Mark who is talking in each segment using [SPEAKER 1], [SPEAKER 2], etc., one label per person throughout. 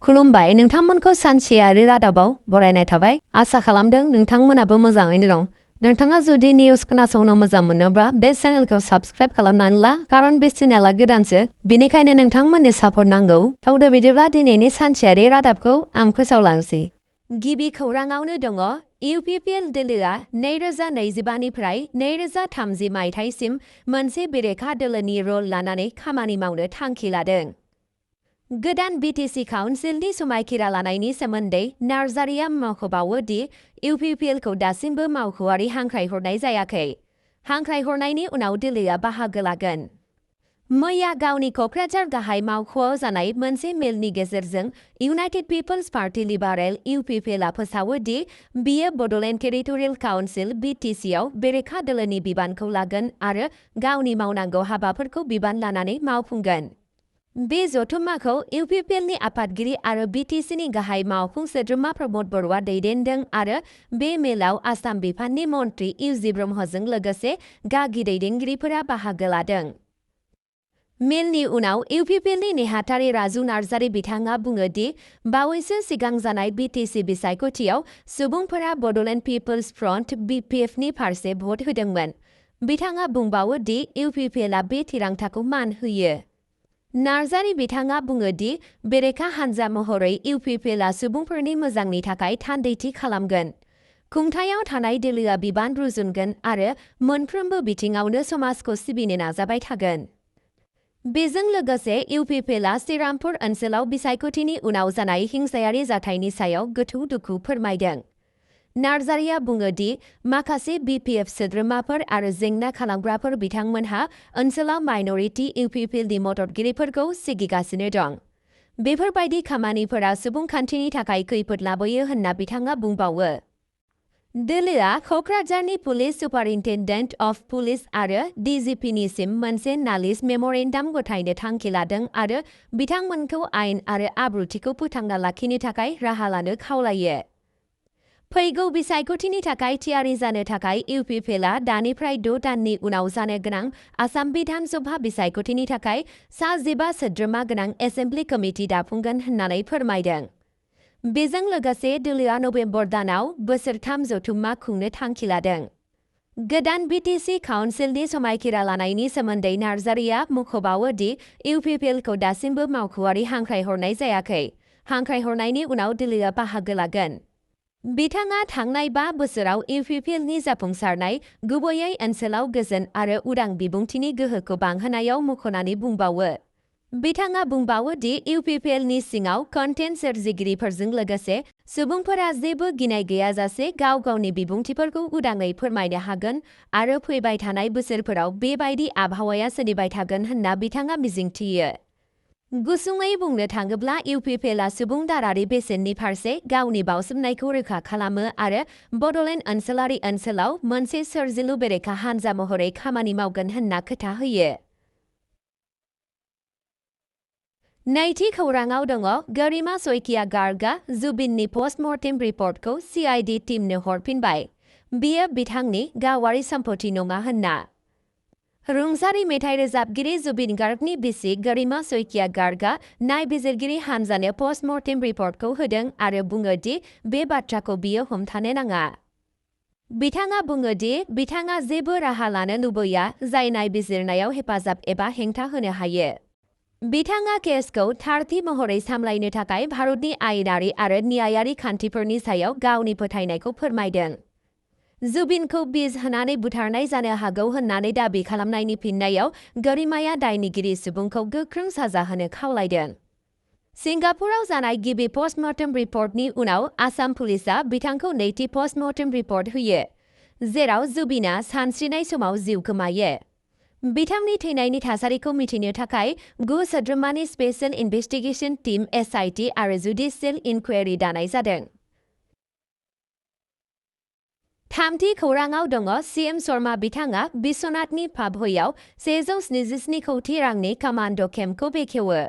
[SPEAKER 1] खुलुमबाय नोंथांमोनखौ सानसेयारि रादाबाव बरायनाय थाबाय आसा खालामदों नोंथांमोनाबो मोजाङैनो दं नोंथाङा जुदि निउस खोनासंनो मोजां मोनोब्ला बे चेनेलखौ साबस्क्राइब खालामनानै ला खारन बे चेनेला गोदानसो बेनिखायनो नोंथांमोननि सापर्ट नांगौ थावदो बिदिब्ला दिनैनि सानसेयारि रादाबखौ आं फोसावलांसै गिबि खौराङावनो दङ UPPL दोलोआ 2025 निफ्राय 2030 मायथाइसिम मोनसे बेरेखा दोलोनि रल लानानै खामानि मावनो थांखि लादों गोदान BTC काउन्सिलनि समायखिरा लानायनि सोमोन्दै नार्जारिया मख'बावो दि UPPL खौ दासिमबो मावख'आरि हांख्रायहरनाय जायाखै हांख्रायहरनायनि उनाव दोलोआ बाहागो लागोन मैया गावनि क'क्राझार गाहाय मावख'आव जानाय मोनसे मेलनि गेजेरजों इउनाइटेड पिपल्स पार्टी लिबारेल UPPLआ फोसावो दि बियो बड'लेण्ड टेरिटरियेल काउन्सिल BTC आव बेरेखा दोलोनि बिबानखौ लागोन आरो गावनि मावनांगौ हाबाफोरखौ बिबान लानानै मावफुंगोन बे जथुम्माखौ UPPLनि आफादगिरि आरो BTCनि गाहाय मावफुं सोद्रोमा प्रमद बर'आ दैदेनदों आरो बे मेलाव आसाम बिफाननि मन्त्रि इउजि ब्रह्मजों लोगोसे गागि दैदेनगिरिफोरा बाहागो लादों मेलनि उनाव UPPLनि नेहाथारि राजु नार्जारि बिथाङा बुङो दि बावैसो सिगां जानाय BTC बिसायख'थियाव सुबुंफोरा बड'लेण्ड पिपल्स फ्रन्ट BPFनि फारसे भट होदोंमोन बिथाङा बुंबावो दि UPPLआ बे थिरांथाखौ मान होयो नार्जारि बिथाङा बुङो दि बेरेखा हानजा महरै UPPLआ सुबुंफोरनि मोजांनि थाखाय थान्दैथि खालामगोन खुंथायाव थानाय दोलोआ बिबान रुजुनगोन आरो मोनफ्रोमबो बिथिङावनो समाजखौ सिबिनो नाजाबाय थागोन बेजों लोगोसे UPPLआ श्रीरामपुर ओनसोलाव बिसायख'थिनि उनाव जानाय हिंसायारि जाथायनि सायाव गोथौ दुखु फोरमायदों नार्जारिया बुङो दि माखासे BPF सोद्रोमाफोर आरो जेंना खालामग्राफोर बिथांमोनहा ओनसोलाव माइन'रिटि UPPLनि मददगिरिफोरखौ सिगिगासिनो दं बेफोरबायदि खामानिफोरा सुबुंखान्थिनि थाखाय खैफोद लाबोयो होनना बिथाङा बुंबावो दोलोआ क'क्राझारनि पुलिस सुपारिन्टेन्डेन्ट अफ पुलिस आरो DGPनिसिम मोनसे नालिस मेम'रेन्डाम गथायनो थांखि लादों आरो बिथांमोनखौ आयेन आरो आब्रुथिखौ फोथांना लाखिनो थाखाय राहा लानो खावलायो फैगौ बिसायख'थिनि थाखाय थियारि जानो थाखाय UPPLआ दानिफ्राय 6 दाननि उनाव जानो गोनां आसाम बिधान सभा बिसायख'थिनि थाखाय 15 सोद्रोमा गोनां एसेम्बलि कमिटि दाफुंगोन होननानै फोरमायदों बेजों लोगोसे दोलोआ नबेम्बर दानाव बोसोरथाम जथुम्मा खुंनो थांखि लादों गोदान BTC काउन्सिलनि समायखिरा लानायनि सोमोन्दै नार्जारिया मख'बावो दि UPPLखौ दासिमबो मावख'आरि हांख्रायहरनाय जायाखै हांख्रायहरनायनि उनाव दोलोआ बाहागो लागोन बिथाङा थांनाय 5 बोसोराव UPPLनि जाफुंसारनाय गुबैयै ओनसोलाव गोजोन आरो उदां बिबुंथिनि गोहोखौ बांहोनायाव मख'नानै बुंबावो बिथाङा बुंबावो दि UPPLनि सिङाव कन्टेन्ट सोरजिगिरिफोरजों लोगोसे सुबुंफोरा जेबो गिनाय गैयाजासे गाव गावनि बिबुंथिफोरखौ उदाङै फोरमायनो हागोन आरो फैबाय थानाय बोसोरफोराव बेबायदि आबहावाया सोलिबाय थागोन होनना बिथाङा मिजिंथियो गुसुङै बुंनो थाङोब्ला UPPLआ सुबुं दारारि बेसेननि फारसे गावनि बावसोमनायखौ रोखा खालामो आरो बड'लेण्ड ओनसोलारि ओनसोलाव मोनसे सोरजिलु बेरेखा हानजा महरै खामानि मावगोन होनना खोथा होयो नैथि खौराङाव दङ गरिमा सइकिया गार्गआ जुबिननि पस्टमर्टेम रिपर्टखौ CID टीमनो हरफिनबाय बियो बिथांनि गावारि सम्पथि नङा होनना रुंसारि मेथाइ रोजाबगिरि जुबिन गार्गनि बिसि गरिमा सइकिया गार्गआ नायबिजिरगिरि हानजानो पस्टमर्टेम रिपर्टखौ होदों आरो बुङो दि बे बाथ्राखौ बियो हमथानो नाङा बिथाङा बुङो दि बिथाङा जेबो राहा लानो लुबैया जाय नायबिजिरनायाव हेफाजाब एबा हेंथा होनो हायो बिथाङा केसखौ थारथि महरै सामलायनो थाखाय भारतनि आयेनारि आरो न्यायारि खान्थिफोरनि सायाव गावनि फोथायनायखौ फोरमायदों जुबिनखौ बिस होनानै बुथारनाय जानो हागौ होननानै दाबि खालामनायनि फिननायाव गरिमाया दायनिगिरि सुबुंखौ गोख्रों साजा होनो खावलायदों सिंगापुराव जानाय गिबि पस्टमर्टेम रिपर्टनि उनाव आसाम पुलिसआ बिथांखौ नैथि पस्टमर्टेम रिपर्ट होयो जेराव जुबिना सानस्रिनाय समाव जिउ गोमायो बिथांनि थैनायनि थासारिखौ मिथिनो थाखाय 9 सोद्रोमानि स्पेशल इनभेस्टिगेशन टीम SIT आरो जुडिशियेल इनक्वायरि दानाय जादों थामथि खौराङाव दङ CM शर्मा बिथाङा बिश्वनाथनि पाबहयाव 177 कौटि रांनि कमान्ड' केम्पखौ बेखेवो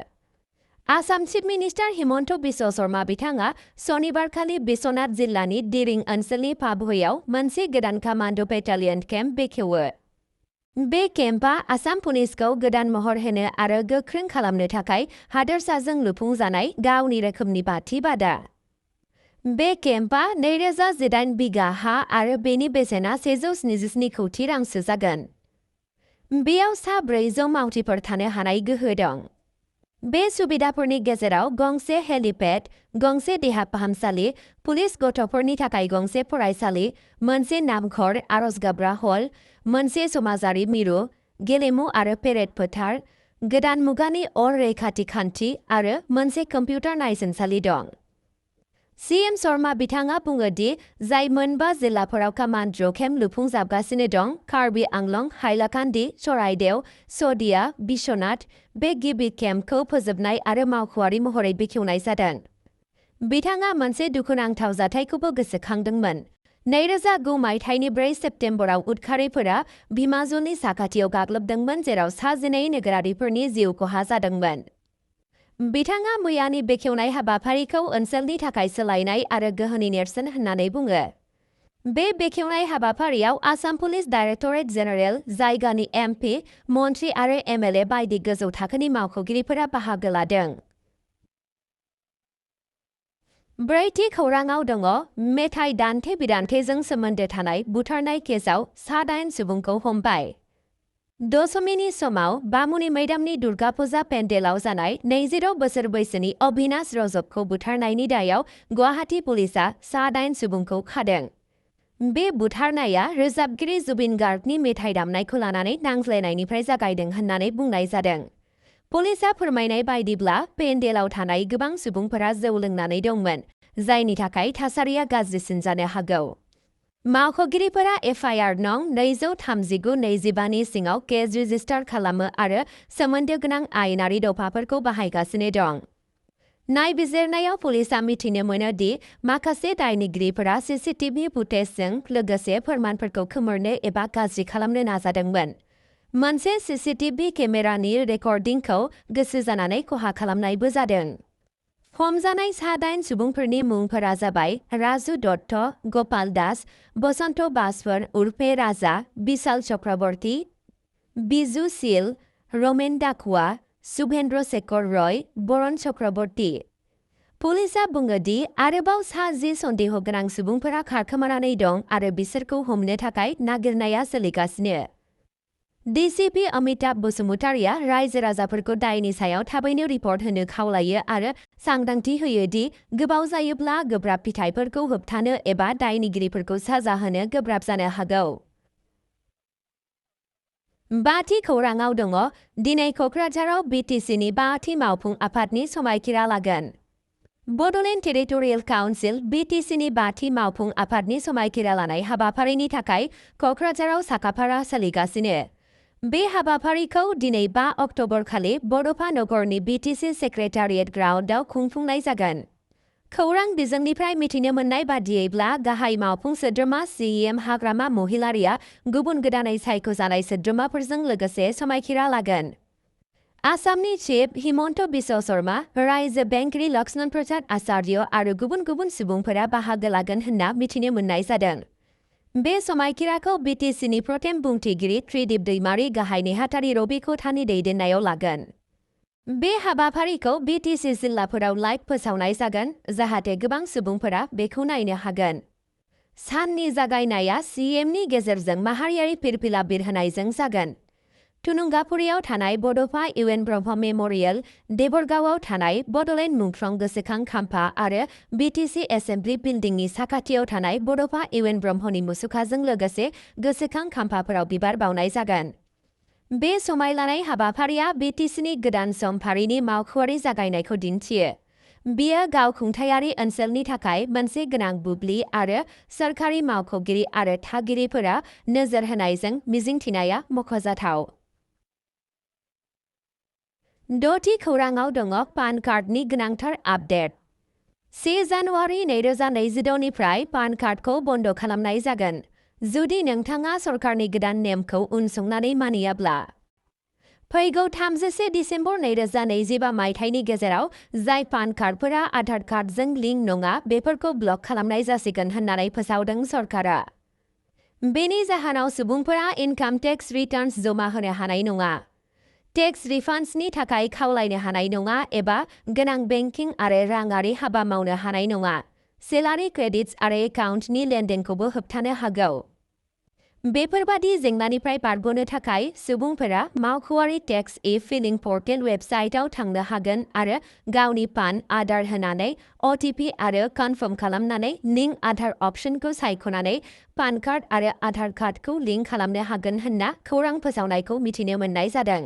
[SPEAKER 1] आसाम चिफ मिनिस्टार हिमन्त बिश्व शर्मा बिथाङा सनिबारखालि बिश्वनाथ जिल्लानि दिरिं ओनसोलनि पाबहयाव मोनसे गोदान कमान्ड' बेटालियन केम्प बेखेवो बे केम्पआ आसाम पुलिसखौ गोदान महर होनो आरो गोख्रों खालामनो थाखाय हादोरसाजों लुफुंजानाय गावनि रोखोमनि बाथि बादा। बे केम्पआ 2018 बिगा हा आरो बेनि बेसेना 177 कौटि रांसो जागोन। बेयाव सा 400 मावथिफोर थानो हानाय गोहो दं। बे सुबिदाफोरनि गेजेराव गंसे हेलिपेड, गंसे देहा फाहामसालि, पुलिस गथ'फोरनि थाखाय गंसे फरायसालि, मोनसे नामखर आरज गाबग्रा हल, मोनसे समाजारि मिरु, गेलेमु आरो पेरेड फोथार, गोदान मुगानि अर रैखाथि खान्थि आरो मोनसे कम्पिउटार नायसोमसालि दं। सीएम शर्मा बिथाङा बुङो दि जाय मोनबा जिल्लाफोराव कामान्ड जखेम लुफुंजाबगासिनो दं कार्बि आंलं, हाइलाकान्दि, चराइदेव, सदिया, बिश्वनाथ, बे गिबि केम्पखौ फोजोबनाय आरो मावख'आरि महरै बेखेवनाय जादों। बिथाङा मोनसे दुखुनांथाव जाथायखौबो गोसोखांदोंमोन। 2009 मायथाइनि 4 सेप्तेम्बराव उदखारिफोरा भिमाजुलनि साखाथियाव गाग्लोबदोंमोन जेराव 12 नोगोरारिफोरनि जिउ खहा जादोंमोन। बिथाङा मैयानि बेखेवनाय हाबाफारिखौ ओनसोलनि थाखाय सोलायनाय आरो गोहोनि नेरसोन होननानै बुङो। बे बेखेवनाय हाबाफारियाव आसाम पुलिस डाइरेक्टरेट जेनेरेल, जायगानि एमपि, मन्त्रि आरो एमएलए बायदि गोजौ थाखोनि मावख'गिरिफोरा बाहागो लादों। ब्रैथि खौराङाव दङ मेथाइ दान्थे-बिदान्थेजों सोमोन्दो थानाय बुथारनाय केसआव 8 सुबुंखौ हमबाय। दशमीनि समाव बामुनि मैदामनि दुर्गा फुजा पेन्डेलाव जानाय 26 बोसोर बैसोनि अभिनाश रजबखौ बुथारनायनि दायाव गुवाहाटी पुलिसआ 8 सुबुंखौ खादों। बे बुथारनाया रोजाबगिरि जुबिन गार्गनि मेथाइ दामनायखौ लानानै नांज्लायनायनिफ्राय जागायदों होननानै बुंनाय जादों। पुलिसआ फोरमायनाय बायदिब्ला पेन्डेलाव थानाय गोबां सुबुंफोरा जौ लोंनानै दंमोन, जायनि थाखाय थासारिया गाज्रिसिन जानो हागौ। मावख'गिरिफोरा एफआइआर नं 239/25 नि सिङाव केस रेजिस्टार खालामो आरो सोमोन्दो गोनां आयेनारि दफाफोरखौ बाहायगासिनो दं। नायबिजिरनायाव पुलिसआ मिथिनो मोनो दि माखासे दायनिगिरिफोरा सीसीटीवी फुटेजजों लोगोसे फोरमानफोरखौ खोमोरनो एबा गाज्रि खालामनो नाजादोंमोन। मोनसे सीसीटीवी केमेरानि रेकर्डिंखौ गोसो जानानै खहा खालामनायबो जादों। हमजानाय 8 सुबुंफोरनि मुंफोरा जाबाय राजु दत्त, गपाल दास, बसन्त बासवर उर्फे राजा, विशाल चक्रवर्ती, बिजु शील, रमेन डाकुआ, शुभेन्द्र शेखर रय, बरन चक्रवर्ती। पुलिसआ बुङो दि आरोबाव 10 सन्देह गोनां सुबुंफोरा खारखोमानानै दं आरो बिसोरखौ हमनो थाखाय नागिरनाया सोलिगासिनो। डीसीपी अमिताभ बसुमतारिया रायजो राजाफोरखौ दायनि सायाव थाबैनो रिपर्ट होनो खावलायो आरो सांग्रांथि होयो दि गोबाव जायोब्ला गोब्राब फिथायफोरखौ होबथानो एबा दायनिगिरिफोरखौ साजा होनो गोब्राब जानो हागौ। बाथि खौराङाव दङ दिनै क'क्राझाराव बीटीसीनि 5थि मावफुं आफादनि समायखिरा लागोन। बड'लेण्ड टेरिटरियेल काउन्सिल बीटीसीनि 5थि मावफुं आफादनि समायखिरा लानाय हाबाफारिनि थाखाय क'क्राझाराव साखाफारा सोलिगासिनो। बे हाबाफारिखौ दिनै 5 अक्ट'बर खालि बड'फा नगरनि बीटीसी सेक्रेटारियेट ग्राउन्डआव खुंफुंनाय जागोन। खौरां बिजोंनिफ्राय मिथिनो मोननाय बादियैब्ला गाहाय मावफुं सोद्रोमा सीएम हाग्रामा महिलारीआ गुबुन गोदानै सायख'जानाय सोद्रोमाफोरजों लोगोसे समायखिरा लागोन। आसामनि चिफ हिमन्त बिश्व शर्मा, रायजो बेंगिरि लक्ष्मण प्रसाद आचार्य आरो गुबुन गुबुन सुबुंफोरा बाहागो लागोन होनना मिथिनो मोननाय जादों। बे समायखिराखौ बीटीसीनि प्रटेम बुंथिगिरि त्रिदिप दैमारी गाहाय नेहाथारि रबि खथानि दैदेननायाव लागोन। बे हाबाफारिखौ बीटीसी जिल्लाफोराव लाइभ फोसावनाय जागोन, जाहाथे गोबां सुबुंफोरा बेखौ नायनो हागोन। साननि जागायनाया सीएमनि गेजेरजों माहारियारि फिरफिला बिरहोनायजों जागोन। थुनुंगाफुरियाव थानाय बड'फा इउएन ब्रह्म मेम'रियेल, देबरगावआव थानाय बड'लेण्ड मुंख्लं गोसोखां खाम्फा आरो बीटीसी एसेम्बलि बिल्डिंनि साखाथियाव थानाय बड'फा इउएन ब्रह्मनि मुसुखाजों लोगोसे गोसोखां खाम्फाफोराव बिबार बावनाय जागोन। बे समायलानाय हाबाफारिया बीटीसीनि गोदान समफारिनि मावख'आरि जागायनायखौ दिन्थियो। बेयो गावखुंथायारि ओनसोलनि थाखाय मोनसे गोनां बुब्लि आरो सोरखारि मावख'गिरि आरो थागिरिफोरा नोजोर होनायजों मिजिंथिनाया मख'जाथाव। 6थि खौराङाव दङ पान कार्डनि गोनांथार आपडेट। 1 जानुवारि 2026 निफ्राय पान कार्डखौ बन्द खालामनाय जागोन, जुदि नोंथाङा सरकारनि गोदान नेमखौ उनसंनानै मानियाब्ला। फैगौ 31 दिसेम्बर 2025 मायथाइनि गेजेराव जाय पान कार्डफोरा आधार कार्डजों लिंक नङा बेफोरखौ ब्लक खालामनाय जासिगोन होननानै फोसावदों सरकारा। बेनि जाहोनाव सुबुंफोरा इनकाम टेक्स रिटार्न्स जमा होनो हानाय नङा। टेक्स रिफान्ड्सनि थाखाय खावलायनो हानाय नङा एबा गोनां बेंकिं आरो राङारि हाबा मावनो हानाय नङा। सेलारि क्रेडिट्स आरो एकाउन्टनि लेनदेनखौबो होबथानो हागौ। बेफोरबादि जेंनानिफ्राय बारग'नो थाखाय सुबुंफोरा मावख'आरि टेक्स इ-फिलिं पर्टेल वेबसाइटआव थांनो हागोन आरो गावनि पान आधार होनानै अटिपि आरो कनफार्म खालामनानै लिंक आधार अपसनखौ सायख'नानै पान कार्ड आरो आधार कार्डखौ लिंक खालामनो हागोन होनना खौरां फोसावनायखौ मिथिनो मोननाय जादों।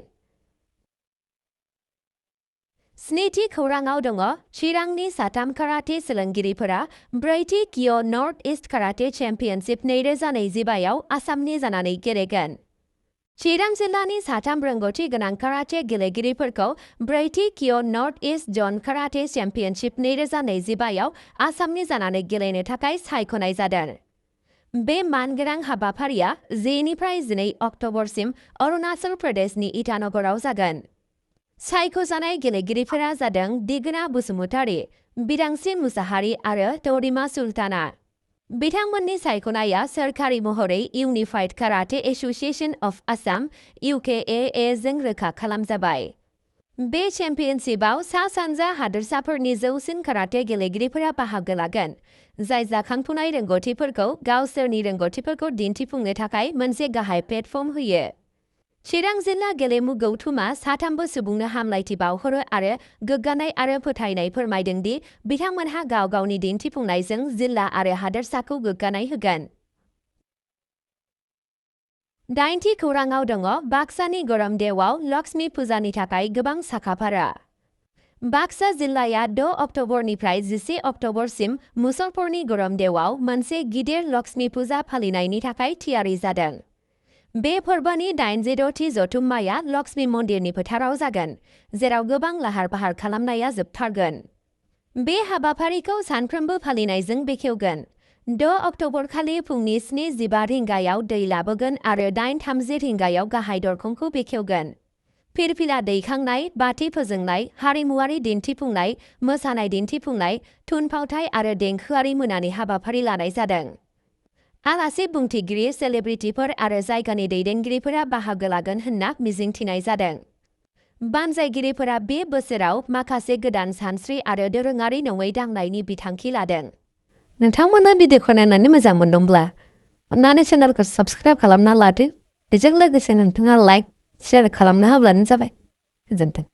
[SPEAKER 1] स्निथि खौराङाव दङ चिरांनि साथाम काराटे सोलोंगिरिफोरा ब्रैथि किय' नर्थ इस्ट काराटे चेम्पियनशिप 2025आव आसामनि जानानै गेलेगोन। चिरां जिल्लानि साथाम रोंगौथि गोनां काराटे गेलेगिरिफोरखौ ब्रैथि किय' नर्थ इस्ट जन काराटे चेम्पियनशिप 2025आव आसामनि जानानै गेलेनो थाखाय सायख'नाय जादों। बे मानगोनां हाबाफारिया 10निफ्राय 12 अक्ट'बरसिम अरुणाचल प्रदेशनि इटानगराव जागोन। सायख'जानाय गेलेगिरिफोरा जादों दिगोना बसुमतारी, बिदांसिन मुसाहारि आरो तौरिमा सुल्ताना। बिथांमोननि सायख'नाया सोरखारि महरै unified karate association of Assam (UKAA) जों रोखा खालामजाबाय। बे चेम्पियनशिपआव सा-सानजा हादोरसाफोरनि जौसिन काराटे गेलेगिरिफोरा बाहागो लागोन, जाय जाखांफुनाय रोंग'थिफोरखौ गावसोरनि रोंग'थिफोरखौ दिन्थिफुंनो थाखाय मोनसे गाहाय प्लेटफर्म होयो। चिरां जिल्ला गेलेमु गौथुमा साथामबो सुबुंनो हामलायथि बावहरो आरो गोग्गानाय आरो फोथायनाय फोरमायदों दि बिथांमोनहा गाव गावनि दिन्थिफुंनायजों जिल्ला आरो हादोरसाखौ गोग्गानाय होगोन। 8थि खौराङाव दङ बाक्सानि गरमदेवआव लक्ष्मी फुजानि थाखाय गोबां साखाफारा। बाक्सा जिल्लाया 6 अक्ट'बरनिफ्राय 11 अक्ट'बरसिम मुसलपुरनि गरमदेवआव मोनसे गिदिर लक्ष्मी फुजा फालिनायनि थाखाय थियारि जादों। बे फोरबोनि 86थि जथुम्माया लक्ष्मी मन्दिरनि फोथाराव जागोन, जेराव गोबां लाहार-फाहार खालामनाया जोबथारगोन। बे हाबाफारिखौ सानफ्रोमबो फालिनायजों बेखेवगोन। 6 अक्ट'बरखालि फुंनि 7:15 रिंगायाव दै लाबोगोन आरो 8:30 रिंगायाव गाहाय दरखंखौ बेखेवगोन। फिरफिला दैखांनाय, बाथि फोजोंनाय, हारिमुआरि दिन्थिफुंनाय, मोसानाय दिन्थिफुंनाय, थुनफावथाय आरो देंखोआरि मोनानि हाबाफारि लानाय जादों। आलासि बुंथिगिरि, सेलेब्रिटिफोर आरो जायगानि दैदेनगिरिफोरा बाहागो लागोन होनना मिजिंथिनाय जादों। बानजायगिरिफोरा बे बोसोराव माखासे गोदान सानस्रि आरो दोरोङारि नङै दांनायनि बिथांखि लादों। नोंथांमोना भिडिअखौ नायनानै मोजां मोनदोंब्ला अन्नानै चेनेलखौ साबस्क्राइब खालामना लादो। बेजों लोगोसे नोंथाङा लाइक, शेयार खालामना होब्लानो जाबाय। गोजोन्थों।